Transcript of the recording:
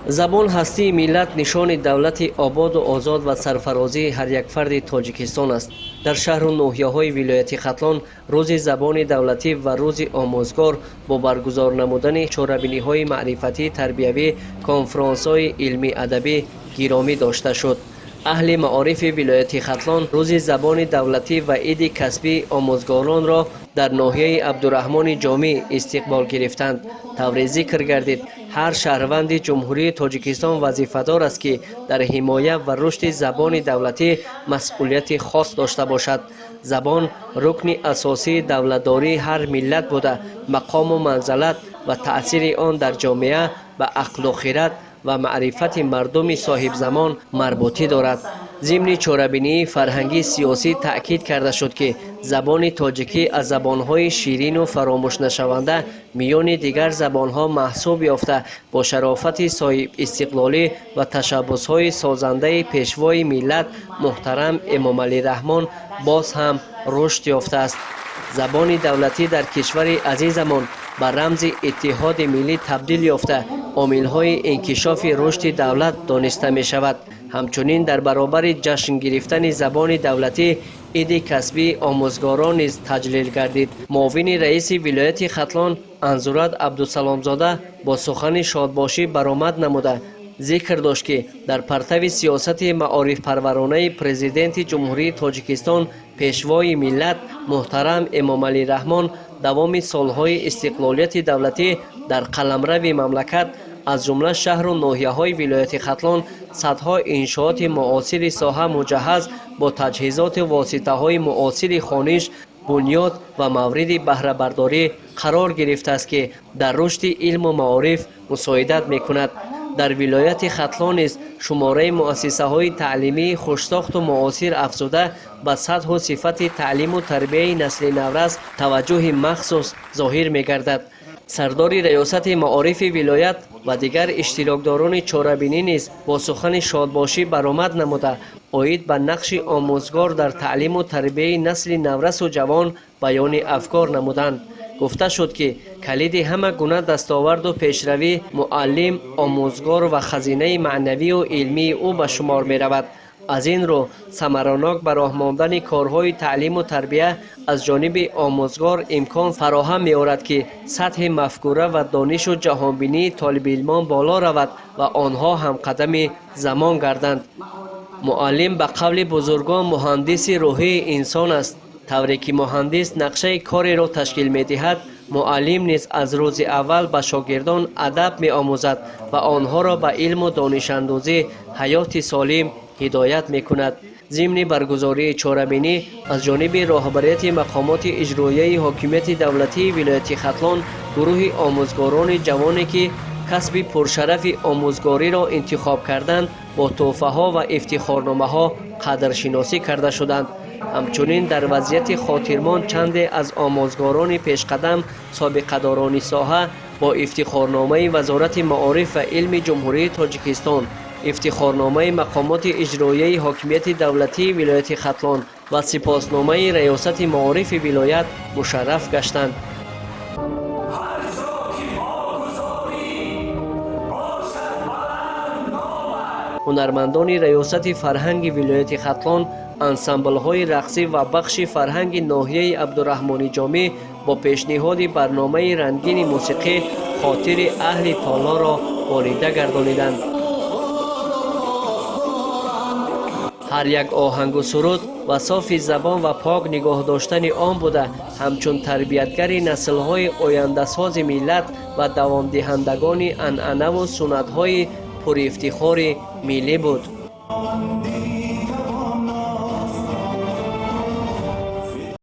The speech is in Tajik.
Забон ҳастии миллат, нишони давлати ободу озод ва сарфарозии ҳар як фарди Тоҷикистон аст. Дар шаҳру ноҳияҳои вилояти Хатлон рӯзи забони давлатӣ ва рӯзи омӯзгор бо баргузор намудани чорабиниҳои маърифатӣ, тарбиявӣ, конфронсҳои илмӣ-адабӣ гиромӣ дошта шуд. Аҳли маорифи вилояти Хатлон рӯзи забони давлатӣ ва иди касбии омӯзгоронро дар ноҳияи Абдураҳмони Ҷомӣ истиқбол гирифтанд. Тавре зикр гардид, ҳар шаҳрванди Ҷумҳурии Тоҷикистон вазифадор аст, ки дар ҳимоя ва рушди забони давлатӣ масъулияти хос дошта бошад. Забон рукни асосии давлатдории ҳар миллат буда, мақому манзалат ва таъсири он дар ҷомеа ба ақлу хирад ва маърифати мардуми соҳибзамон марбутӣ дорад. Зимни чорабинии фарҳангӣ сиёсӣ таъкид карда шуд, ки забони тоҷикӣ аз забонҳои ширину фаромӯшнашаванда миёни дигар забонҳо маҳсуб ёфта, бо шарофати соҳибистиқлолӣ ва ташаббусҳои созандаи Пешвои миллат муҳтарам Эмомалӣ Раҳмон боз ҳам рушд ёфтааст. Забони давлатӣ дар кишвари азизамон ба рамзи иттиҳоди миллӣ табдил ёфта, омилҳои инкишофи рушди давлат дониста мешавад. Ҳамчунин дар баробари ҷашн гирифтани забони давлатӣ иди касбии омӯзгорон низ таҷлил гардид. Муовини раиси вилояти Хатлон Анзурат Абдусаломзода бо сухани шодбошӣ баромад намуда, зикр дошт, ки дар партави сиёсати маорифпарваронаи Президенти Ҷумҳурии Тоҷикистон, Пешвои миллат муҳтарам Эмомалӣ Раҳмон давоми солҳои истиқлолияти давлатӣ дар қаламрави мамлакат, аз ҷумла шаҳру ноҳияҳои вилояти Хатлон, садҳо иншооти муосири соҳа муҷаҳҳаз бо таҷҳизоту воситаҳои муосири хониш бунёд ва мавриди баҳрабардорӣ қарор гирифтааст, ки дар рушди илму маориф мусоидат мекунад. Дар вилояти Хатлон низ шумораи муассисаҳои таълимии хушсохту муосир афзуда, ба сатҳу сифати таълиму тарбияи насли наврас таваҷҷӯҳи махсус зоҳир мегардад. Сардори раёсати маорифи вилоят ва дигар иштирокдорони чорабинӣ низ бо сухани шодбошӣ баромад намуда, оид ба нақши омӯзгор дар таълиму тарбияи насли наврасу ҷавон баёни афкор намуданд. Гуфта шуд, ки калиди ҳама гуна дастоварду пешравӣ муаллим, омӯзгор ва хазинаи маънавию илмии ӯ ба шумор меравад. Аз ин рӯ самаранок ба роҳ мондани корҳои таълиму тарбия аз ҷониби омӯзгор имкон фароҳам меорад, ки сатҳи мафкура ва донишу ҷаҳонбинии толибилмон боло равад ва онҳо ҳамқадами замон гарданд. Муаллим, ба қавли бузургон, муҳандиси рӯҳии инсон аст. Тавре ки муҳандис нақшаи кореро ташкил медиҳад, муаллим низ аз рӯзи аввал ба шогирдон адаб меомӯзад ва онҳоро ба илму донишандӯзӣ, ҳаёти солим ҳидоят мекунад. Зимни баргузории чорабинӣ аз ҷониби роҳбарияти мақомоти иҷроияи ҳокимияти давлатии вилояти Хатлон гурӯҳи омӯзгорони ҷавоне, ки касби пуршарафи омӯзгориро интихоб карданд, бо тӯҳфаҳо ва ифтихорномаҳо қадршиносӣ карда шуданд. Ҳамчунин дар вазъияти хотирмон чанде аз омӯзгорони пешқадам, собиқадорони соҳа бо ифтихорномаи Вазорати маориф ва илми Ҷумҳурии Тоҷикистон, ифтихорномаи мақомоти иҷроияи ҳокимияти давлатии вилояти Хатлон ва сипосномаи раёсати маорифи вилоят мушарраф гаштанд. Ҳар ҷо ки мо гузорем, бошад баланд номат. Ҳунармандони раёсати фарҳанги вилояти Хатлон, ансамблҳои рақсӣ ва бахши фарҳанги ноҳияи Абдураҳмони Ҷомӣ бо пешниҳоди барномаи рангини мусиқӣ хотири аҳли толорро болида гардониданд. Ҳар як оҳангу суруд ва софи забон ва пок нигоҳ доштани он буда, ҳамчун тарбиятгари наслҳои ояндасози миллат ва давомдиҳандагони анъанаву суннатҳои пурифтихори миллӣ буд.